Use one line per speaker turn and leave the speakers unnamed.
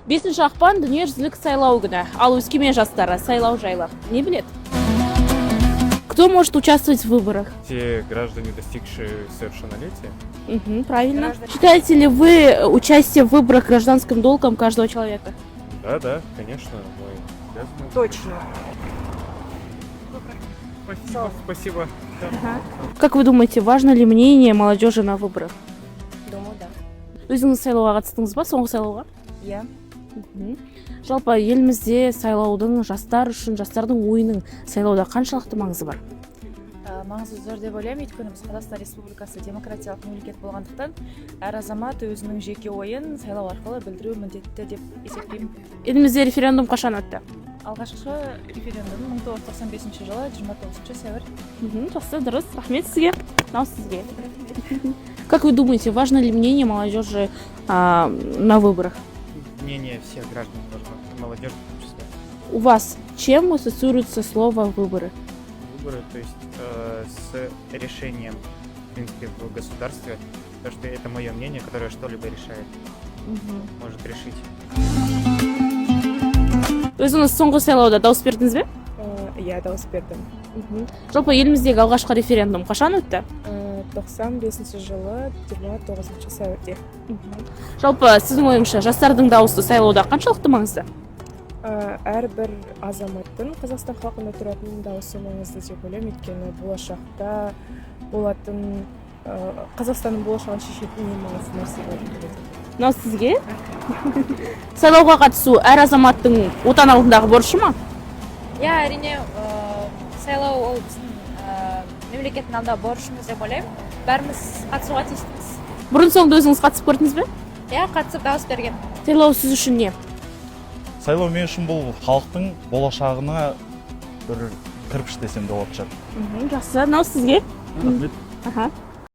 5 ақпан – дүниежүзілік сайлау күні. Ал Өскемен жастары сайлау жайлы не біледі? Кто может участвовать в выборах?
Те граждане, достигшие совершеннолетия.
Мгм, правильно. Считаете ли вы участие в выборах гражданским долгом каждого человека?
Да, конечно, мы обязаны.
Точно.
Спасибо, спасибо. Да.
Как вы думаете, важно ли мнение молодежи на выборах?
Думаю, да.
Өзіңіз сайлауға қатыстыңыз ба, соңғы сайлауға?
Иә.
Жалпы елімізде сайлаудың жастар үшін, жастардың ойының сайлауда қаншалықты маңызы бар?
Маңызы зор деп ойлаймын, өйткені біз Қазақстан Республикасы демократиялық мемлекет болғандықтан, әр азамат өзінің жеке ойын сайлау арқылы білдіру міндетті деп есептеймін.
Елімізде референдум қашан өтті?
Алғашқы референдум 1995 жылы 29 сәуір.
Жақсы, дұрыс, рахмет сізге. Мынау сізге. Как вы думаете, важно ли мнение молодежи на выборах?
Мнение всех граждан важно, и молодежи в том числе.
У вас чем ассоциируется слово «выборы»?
Выборы, то есть с решением, в принципе, в государстве, потому что это мое мнение, которое что-либо решает, может решить.
Өзіңіз соңғы сайлауда дауыс бердіңіз бе?
Иә, дауыс бердім.
Жалпы еліміздегі алғашқы референдум қашан өтті?
95 жылы 29 сәуірде.
Жалпы сіздің ойыңызша, жастардың дауысы сайлауда қаншалықты маңызды?
Әрбір азаматтың, Қазақстан халқында тұратын дауысы маңызды деп ойлаймын, өйткені болашақта болатын Қазақстанның болашағын шешетін ең маңызды нәрсе болып келеді.
Мынау сізге. Сайлауға қатысу әр азаматтың Отан алдындағы борышы ма?
Иә, әрине, сайлау ол біздің мемлекеттің алдында борышымыз деп ойлаймын. Бәріміз қатысуға тиістіміз.
Бұрын соңды өзіңіз қатысып көрдіңіз бе?
Иә, қатысып, дауыс берген.
Сайлау сіз үшін не?
Сайлау мен үшін бұл халықтың болашағына бір кірпіш десем де болатын шығар.
Жақсы, мынау сізге.
Рахмет.
Аха.